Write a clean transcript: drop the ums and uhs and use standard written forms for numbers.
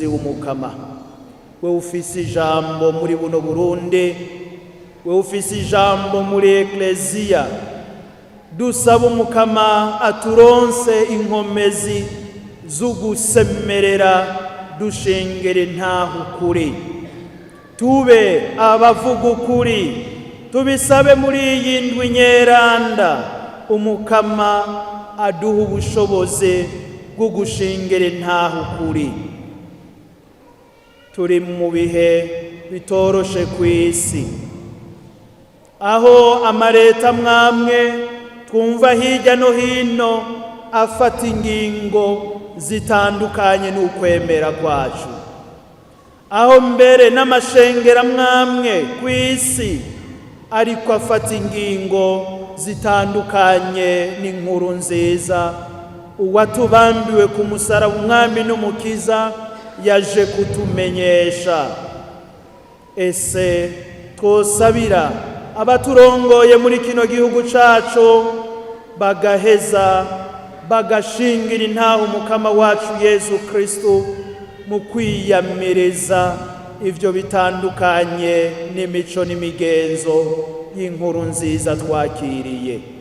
Mukunzi w'Umukama, we ufise ijambo muri buno Burundi, we ufise ijambo muri Ekleziya, dusaba Umukama aturonse inkomezi z'ugusemerera dushengera intahe ukuri, tube abavuga ukuri. Tubisabe muri iyi ndwi nyeranda, Umukama aduha ubushobozi bwo gushingera intahe ukuri. Turi mu bihe bitoroshe ku isi, aho amareta mwamwe twumva hirya no hino afata ingingo zitandukanye n'ukwemera kwacu, aho mbere n'amashengera mwamwe ku isi ariko afata ingingo zitandukanye n'inkuru nziza uwatubambiwe ku musaraba, Umwami n'Umukiza, yaje kutumenyesha. Ese twosabira abaturongoye muri kino gihugu cacu bagaheza bagashingira intahe Umukama wacu Yezu Kristu mu kwiyamiriza ivyo bitandukanye n'imico n'imigenzo y'inkuru nziza twakiriye.